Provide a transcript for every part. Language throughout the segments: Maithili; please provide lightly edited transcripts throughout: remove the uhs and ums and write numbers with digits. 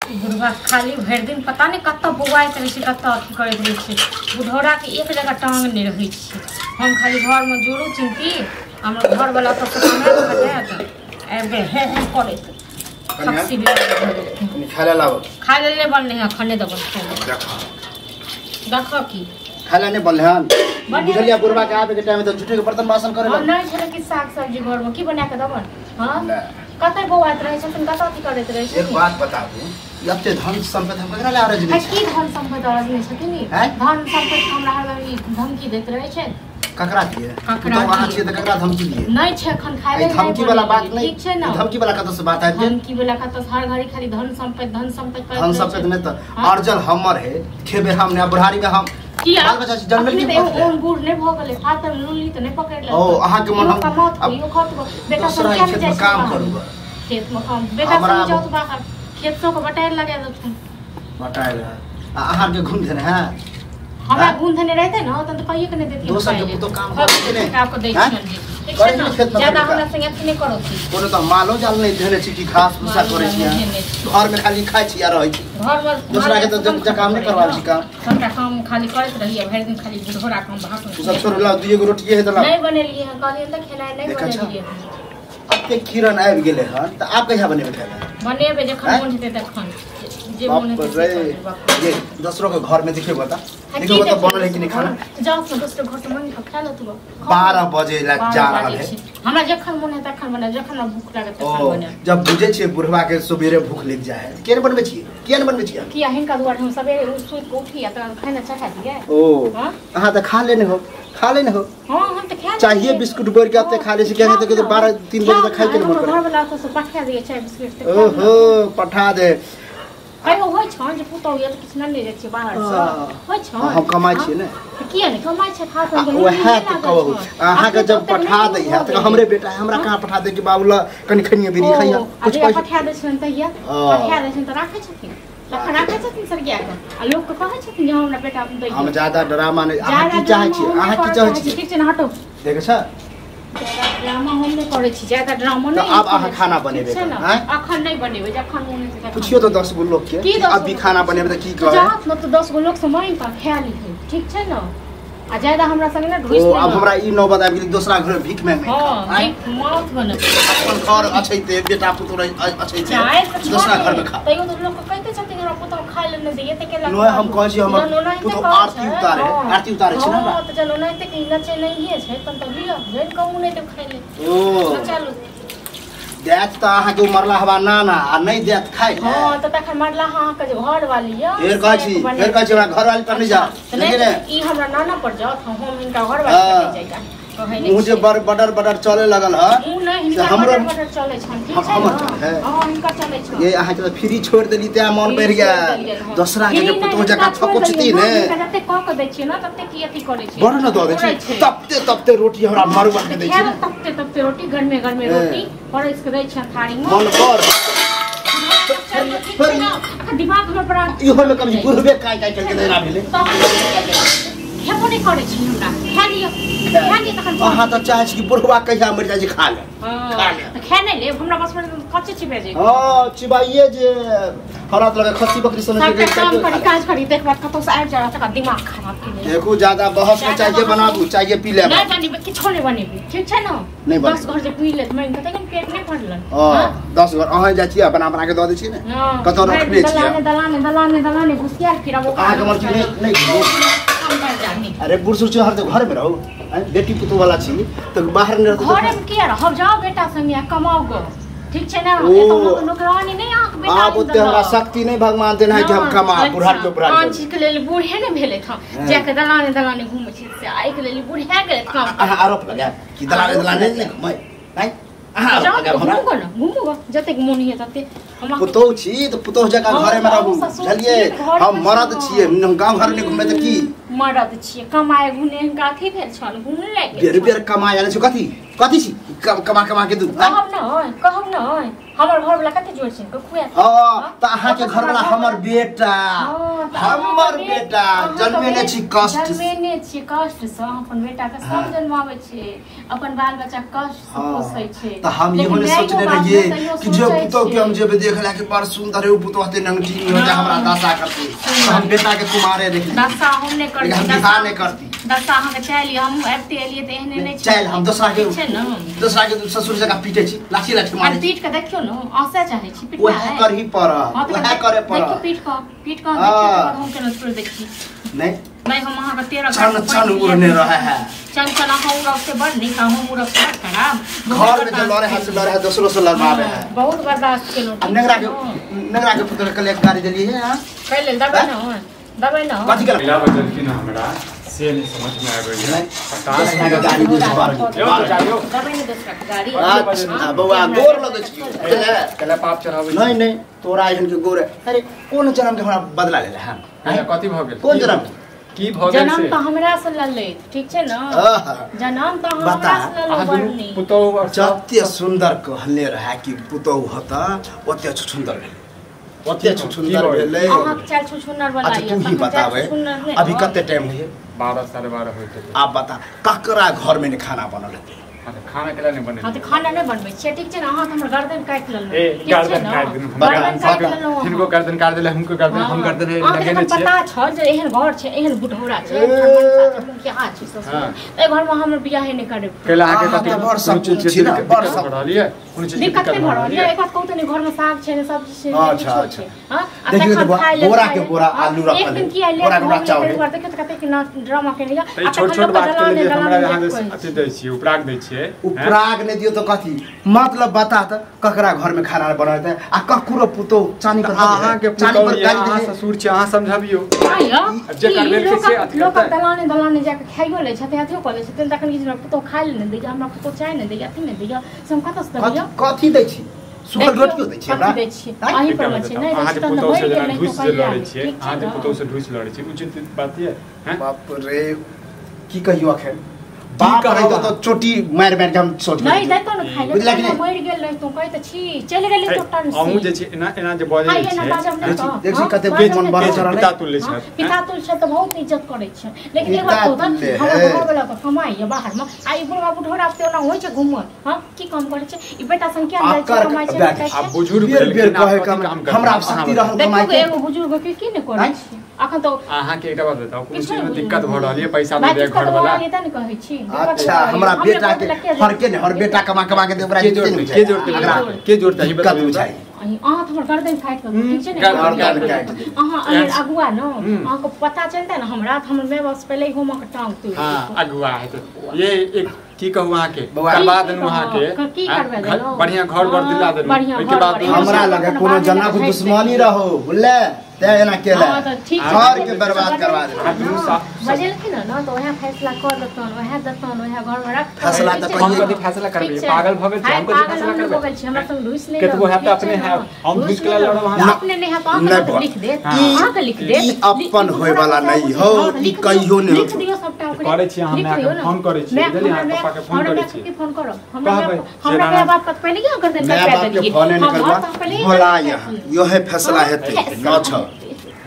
बुढ़वा खाली भरि दिन पता नहीं कतऽ बौआइत रहै छै, कतऽ अथी करैत रहै छै। बुढ़ौरा के एक जगह टांग नहीं रहै छै। हम खाली घर में जोड़ू चिंती, हमर घरवाला तऽ हमरा खटायत आबि गेल हे हे करैत। खस्सी भी खाय ले लाबो। खाय ले नहि बनलै हँ, खने देबो खाय ले। देखो की खाय ले नहि बनलै हन। बुझलियै बुढ़वा के आबे के टाइम तऽ झूठे के बर्तन बासन करे लग। नहि छलै कि साग सब्जी घर में की बना के देबन। हां कतऽ बौआइत रहै छथिन, कतऽ अथी करैत रहै छथिन। एक बात बताबू, एते धन संपत्ति हम ककरा ले अरज नहि की धन संपत्ति अरज नहि छथिन? धन संपत्ति हमरा हरदम धमकी दैत रहै छै। ककरा दिए? ककरा अहाँ छियै तऽ ककरा धमकी दिए? नहि छै एखन खाय ले धमकी वाला बात नहि। ठीक छै ने, धमकी वाला कतऽ से बात आबि गेल? धमकी वाला कतऽ हर घड़ी खाली धन संपत्ति धन संपत्ति धन संपत्ति। नहि तऽ अर्जल हमर है, खेबे हम ने, बुढ़ारी में हम किया बाल बच्चा जन्मल की ओन बूढ़ नहि भऽ गेलै, हाथ में लुल्ली तऽ नहि पकड़ि लेलकै। ओ अहाँ के मन हम कमाउत इहो खत बेटा सब किया नहि जाइ काम करू खेत में काम बेटा सब जाउ बाहर खेत सब के बटाइ लगा देथुन। बटाइ आ अहाँ के घुम देने है? हमरा घुम देने रहते ना तन त कहिए के नहीं देती। दोसर के पुतो काम करे ने का को दै छियन जी। ठीक छै ना, ज्यादा हमरा संगे अथी नहीं करो छी। कोनो त मालो जाल नहीं देने छी कि घास भूसा करे छी, घर में खाली खाइ छी आ रहै छी। घर में दूसरा के त काम नहीं करवाबै छी। काम सबटा काम खाली करैत रहिए भरि दिन, खाली बुढ़ोरा काम भाषण। तू सब छोड़ ला, दुइए गो रोटिए हे त ला। नहीं बनेलिए हन, कहलिए त खेनाइ नहीं बनेलिए। अब के किरण आबि गेलै हन त आप कहिया बनेबै खाना? बनेबै जखन मन हेतै तखन, जे मन हेतै से। ये दोसरो के घर में देखियो बता, देखियो बता बनल है कि नहीं खाना। जाओ ना दोसरो घर से मन खा लो तू। 12 बजे ला जा रहल है। हमरा जखन मन है तखन बने, जखन भूख लागे तखन बने। जब बुझे छियै बुढ़वा के सबेरे भूख लग जाए है, किया नहीं बनबै छियै? किया नहीं बनबै छियै? किया हिनका दुआरे हम सबेरे सुति के उठी आ तखन खाना चढ़ा दियै। ओ अहाँ त खा लेने हो, खा लेने हो। हां हम त खा चाहिए बिस्कुट बोर के अते खा ले छी। किया नहीं त 12-3 बजे तक खाइ के मन करे। घर वाला तो पठा दिए चाय बिस्कुट त। ओहो पठा दे। कहियो होइ छन जे पुतहु ये त किछु नहि जाइ छियै बाहर से, होइ छन? हम कमाइ छियै ने। किया नहि कमाइ छै? खा त वएह त कहू अहाँ के जब पठा दै है त हमरे बेटा है, हमरा कहाँ पठा दे कि बाबू ल कनि खनिए बीड़ी खइया कुछ पैसा पठा दै छन तहिया पठा दै छन त राखै छथिन, तखन राखै छथिन सरिया के आ लोक के कहै छथिन जे हमरा बेटा दै। हम ज्यादा ड्रामा नहि। अहाँ की चाहै छियै? अहाँ की चाहै छियै? ठीक छै ने, हटो। देखै छ ज्यादा ड्रामा हम नहि करै छी, ज्यादा ड्रामा नहि। आब अहाँ खाना बनेबै? अखन नहि बनेबै, जखन मोन हेतै तखन। पुछियो त 10 गो लोक के अभी खाना बनेबै त की कहै? जात न त 10 गो लोक से मांगि क खा लिहे, ठीक छै ने। आ ज्यादा हमरा संगे ने ढुस। ओ आब हमरा ई नौबत आबि गेल दोसरा घर भीख में। हां भीख मौत बनेबै। अपन घर अछैते बेटा पुतोह अछैते दोसरा घर में खा। तैयो त लोक के कहिते छथिन हमरा पुतोह खाय ले नहि दैए त केला। नहि हम कहै छी हमर पुतोह आरती उतारे, आरती उतारे छै ने। हां त जन ओनाहिते के नचे नहिए छै तन त लिअ जन कहू नहि त खाय ले। ओ चलू देत त अहाँ के मरला हवा ना ना आ नहि देत खाय ले। हां त तखन मरला अहाँ के जे घर वाली य। फेर कहै छी, फेर कहै छी हमरा घर वाली पर नहि जाओ। ई हमरा नाना पर जाओ, हम हिनका घर वाली पर नहि जाइया। मुँह जे बड़ बडर बडर चले लगल ह। मुँह नहि हिनका बडर बडर चले छन। ठीक छै ने? हां हिनका चले छन। ये अहाँ के त फ्री छोड़ देली ते मन बढ़ गेल। दोसरा के जे पुतोह जका थकोचती ने हिनका जते क के दै छियै ना तते की अथी करै छै। बड़ न द दै छी, तपते तपते रोटी हमरा मरुआ के दै छै। तपते तपते रोटी, गरमे गरमे रोटी परसि के दै छियन थारी में। मन कर दिमाग हमर बड़ा इहो में कभी बुढ़बे काय काय के देना भेलै। खेबो नहि करै छी हमरा, खा लिअ खा लिअ तखन। अहाँ त चाहै छी कि बुढ़वा कहिया मरि जाइ छै खा ले। खा ले त खा नहि लेब, हमरा बस में कच्चे चिबे जे। हां चिबाइए जे हमरा त लगे खस्सी बकरी सन के काम करी काज करी देखबा कतौ से आबि जाय तकर दिमाग खराब केने। देखू ज्यादा बहस में चाहिए बनाबू, चाहिए पी लेब। नहि बनेबै, किछो नहि बनेबै, ठीक छै ने? 10 घर जे पी लेत मानि कते पेट नहि भरलन। हां 10 घर अहाँ जाइ छियै बना बना के दऽ दै छियै ने, कतौ रखने छियै। दलाने दलाने दलाने घुसिया फिर अब अहाँ के मर्जी नहीं नहीं। अरे बूढ़ सूढ़ हर घर में रहू, बेटी पुतोह वाला छी त बाहर नहीं रहू। घर में किया रहब? जाओ बेटा संगे कमाओ गो, ठीक छै ने? एतौ नौकरानी नहीं अहाँ के बेटा। आब ओते हमरा शक्ति नहीं भगवान देने है कि हम कमा बुढ़ा के बुढ़ा। आन चीज के लेल बूढ़े ने भेलै था, जा के दलाने दलाने घूमै छी से आइ के लेल बूढ़े गेलै काम। अहाँ आरोप लगा कि दलाने दलाने नहीं घूमै नहीं। अहाँ आरोप लगा हमरा। घूमू गो न, घूमू गो जतेक मोन होइए तते। हम पुतोह छी त पुतोह जकाँ घरे में रहू, बुझलियै? हम मरद छियै, हम गाँव घर नहि घूमबै त की? मरद छियै, कमाए घुने हिनका अथी भेल छल, घूमने लागि बेर बेर कमाए आयल छै। कथी कथी छी कमा कमा के दू? कहब न, कहब न। हमर घर वाला कते जोर छै के खुआ। हां त अहाँ के घर वाला हमर बेटा, हमर बेटा जन्मेने छी कष्ट, जन्मेने छी कष्ट से। अपन बेटा के सब जन्माबै छै, अपन बाल बच्चा कष्ट से पोसै छै। त हम इहो ने सोचने रहिए कि जे पुतोह के हम जेबे देखला के बड़ सुंदर है, उ पुतोह हते नंगटी हो जा हमरा दशा करती। हम बेटा के कुमारे देखली, दशा हम नै करती, हम बियाह नै करती। दशा अहाँ के चाहली, हम आबिते एलिए त एहने नै छै। चल हम दोसरा के ससुर जका पीटे छी, लाठी लाठी मारै। पीट के देखियो न, आसे चाहे छी पिटना ओहे करही पड़त, ओहे करे पड़त। देखियो पीट के, पीट के देखियो हम केना छोड़ दै छी। नहीं नहीं हम अहाँ के 13 चन चन उड़ने रहे है। चन चन अहाँ उड़ब से बड़ नीक, हम उड़ब से बड़ खराब। घर में जो लड़े है से लड़े है, दोसरो से लड़वावे है। बहुत बर्दाश्त केलहुँ। नेगरा के पुत्र के लेके गाड़ी देलिए है। कैले लेल दबै न, दबै न। कथी केलक? मिला बदलखिन हमरा से नहीं समझ में आबै है। पता नहीं गाड़ी दे दबै न दोसरा के गाड़ी। अच्छा बौआ गोर लगै छी केला पाप चढ़ाबै। नहीं नहीं तोरा एहन के गोर। अरे कोन जन्म के हमरा बदला लेले हां? कथी भ गेल? कोन जन्म की भ गेल? जन्म त हमरा से लल्ले, ठीक छै न? जन्म त हमरा से लल्ले बड़ पुतोह जते सुंदर कहले रहे कि पुतोह हत ओते छुछुंदर भेलै, ओते छुछुंदर भेलै। अहाँ के चाल छुछुंदर वाला। अच्छा तू ही बतावे अभी कते टाइम होइए? 12 12:30 होइत हेतै। आप बता ककरा घर में ने खाना बनल हेतै? हां त खाना केला नहीं बनेलियै? हां त खाना नहीं बनबै छियै, ठीक छै न? अहाँ त हमर गर्दन काटि लेलहुँ। ए गर्दन काटि देलहुँ, हिनको गर्दन काटि देले, हमको गर्दन, हम गर्दन लगेने छियै। पता छल जे एहन घर छै, एहन बुढ़ौरा छै, मुखिया छै ससुर, एहि घर में हमर बियाहे नहि करब। केला अहाँ के कथी बड़ सब चीज छी न, बड़ सब रहलियै, कोनो चीज दिक्कत नहि भऽ रहल यै। एक बात कहू त नहि, घर में साग छै ने सब्जी छै? अच्छा अच्छा हां देखियौ त बोरा के बोरा आलू रखल, एक दिन की आइले बोरा के बोरा चावल। देखियौ त कतेक ड्रामा केने यै। त छोट छोट बात के लिए हमरा अहाँ अथि दै छियै, उपराग दै छियै। उपराग नहि दियौ त कथी मतलब? बता त ककरा घर में खाना बनत आ ककरो पुतोह चानी पर अहाँ के चानी पर गाली अहाँ ससुर छै, अहाँ समझाबियौ। जे करबे से अथि लोक दलाने दलाने जाके खाइयो लै छथिन, अथियो कऽ लै छथिन। तखन की पुतोह खाइ ले नहि दैया, हमरा पुतोह चाय नहि दैया, अथि नहि दैया, से हम कतऽ से दैया? कथी दै छी? सुखल रोटियो दै छी हमरा? दै छी अहीं पर मे छै। नहि अहाँ के पुतोह से जेना ढुस जे लड़ै छियै, अहाँ के पुतोह से ढुस लड़ै छियै, उचित बात यै? बाप रे की कहियो अखन बाप रहितो त चोटी मारि मारि के हम सोच नहीं दैतो न खाइ ले, मरि गेल रहितो कहै त छी, चलि गेली तो टन से। अहूँ जे छी एना एना जे बजै छी, देख छी कते मन बड़ चढ़ल। पिता तुल्य छै, पिता तुल्य छै त बहुत इज्जत करै छै। लेकिन एक बात कहू त हमर घर वाला के कमाइ य बाहर में, आ ई बुढ़वा बुढ़ौरा पे ओना होइ छै घुमल। हां की काम करै छै ई बेटा संग? किया जाइ छै कमाइ छै? आ बुजुर्ग बेर बेर कहे हमरा शक्ति रहल कमाइ के। एगो बुजुर्ग के की ने करै छै अखन त? अहाँ के एकटा बात बताउ, कोनो चीज में दिक्कत भ रहल यै? पैसा नहि दे घर वाला त ने कहै छी। अच्छा हमरा बेटा के हर के ने हर बेटा कमा कमा के दे ओकरा के जोड़ते, के जोड़ते, के जोड़ते ही दिक्कत बुझाई। अहाँ त हमर गर्दन काटि देलहुँ, ठीक छै ने? गर्दन काटि देलहुँ। अहाँ अगुआ न, अहाँ के पता चलतै ने हमरा त हमर my बाप से पहिले हम अहाँ के टांग तोड़ि। हां अगुआ है त ये एक की कहू अहाँ के करवा देलहुँ अहाँ के, की करवा देलहुँ? बढ़िया घर बर दिला देलहुँ। ओहि के बाद हमरा लगे कोनो जना के दुश्मनी रहो बुझले, ते एना केला घर के बर्बाद करवा देलहुँ। बजेलखिन न त ओहे फैसला कर देतन, ओहे देतन, ओहे घर में रख। फैसला त हम कथी फैसला करबै? पागल भ गेल छी हम? कथी फैसला करबै? भऽ गेल छी हमरा संग ढुस नहि केतबो हैत अपने है, हम ढुस के लड़ब अहाँ अपने नहि हैत। अहाँ के लिख देत, अहाँ के लिख देत। ई अपन होय वाला नहीं हो, ई कहियो नहि। लिख दियो सबटा ओकरे। करै छी हम my के फोन करै छी, बुझलियै? अहाँ पापा के फोन करै छी। के फोन करब हमरा my बाप के पहिले की गर्दन काटि देलियै? फोन नहि करबा भोला, यहाँ योहे फैसला हेतै न छ।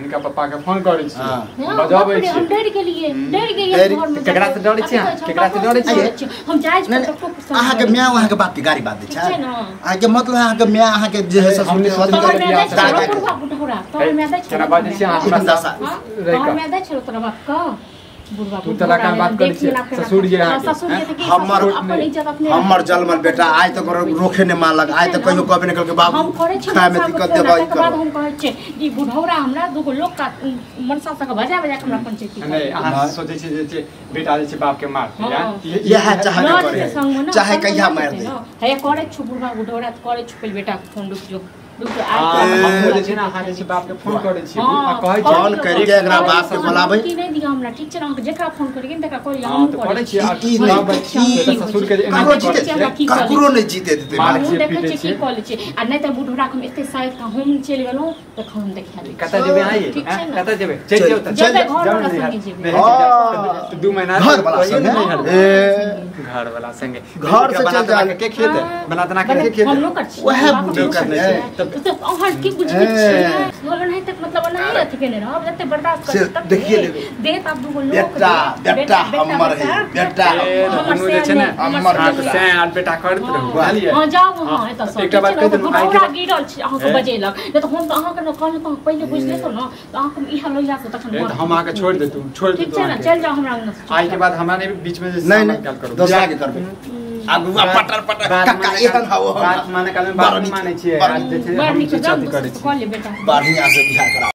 हिनका पापा के फोन करै छी, बजाबै छी। हम डर गेलियै, डर गेलियै घर में। केकरा से डरै छी अहाँ? केकरा से डरै छी? हम जाइ छी कतौ। अहाँ के my अहाँ के बाप के गाड़ी बात दै छै अहाँ के, मतलब अहाँ के my अहाँ के जे है ससुर के तोहर my दै छै बुढ़वा बुढ़ौरा, तोहर my दै छै। केना बाजै छी अहाँ हमरा? तोहर my दै छै तोरा बाप के बुढ़वा। तू तोरा का बात करै छी? ससुर जे अहाँ के हमर हमर जलमल बेटा आइ तक रोखे ने मालक, आइ तक कहियो कहबे ने करके बाबू हम करै छी खाय में दिक्कत देबै। बाद हम कहै छी ई बुढ़ौरा हमरा दूगो लोक का मनसा सके बजा बजा के हमरा पंचायती नहीं। अहाँ सोचै छी जे बेटा जे छै बाप के मारतै, इएह चाहबे करे, चाहे कहिया मार दे। हे करै छु बुढ़वा बुढ़ौरा त करै छु। पहिले बेटा के फोन रुक जो, हम जे छै ना अहाँ जे छै बाप के फोन करै छी आ कहै छी फोन करि के एकरा बाप के बोलाबै की नहीं दिया हमरा ठीक छै ना अहाँ जेकरा फोन करिए ने तकरा कहलिए हम करै छी आ ई नहीं ससुर के ककरो नहीं जीते देते हम देखै छी की कऽ लै छी आ नहीं त बुढ़ोरा के हम एते साइड का हम चलि गेलहुँ तखन हम देखा दै कतऽ जेबै अहाँ कतऽ जेबै चलि जाउ त चलि घर वाला संगे जेबै 2 महीना घर वाला संगे घर वाला संगे घर से चल जा के खेत बना तना के खेत हम लोग कर छी वएह बुझे करने छै तो अहाँ की बुझै छी बोलो नहीं तक मतलब नहीं अथी केने रहब जते बर्दाश्त कर तब देखिए लेबै दे त आब दूगो लोग बेटा बेटा हमर है बेटा हमर जे छै ने हमर से आर बेटा करत रहू बुझलियै हां जाउ हां एतऽ से एकटा बात कहि देलहुँ आइ के गिरल छी अहाँ के बजेलक नहीं त हम त अहाँ के न कहलहुँ त पहिले बुझि लेतौ न त अहाँ के इहा लोहिया से तखन हम अहाँ के छोड़ देतू छोड़ ठीक छै न चल जाउ हमरा अंगना से आइ के बाद हमरा नहीं बीच में जे नहीं दोसरा के करबै आगू पटर पटर काका एहन हव बात माने काल में बात मानै छियै आज जे छै बड़ हम नीक करै छी कऽ ले बेटा बढ़िया से बियाह करा।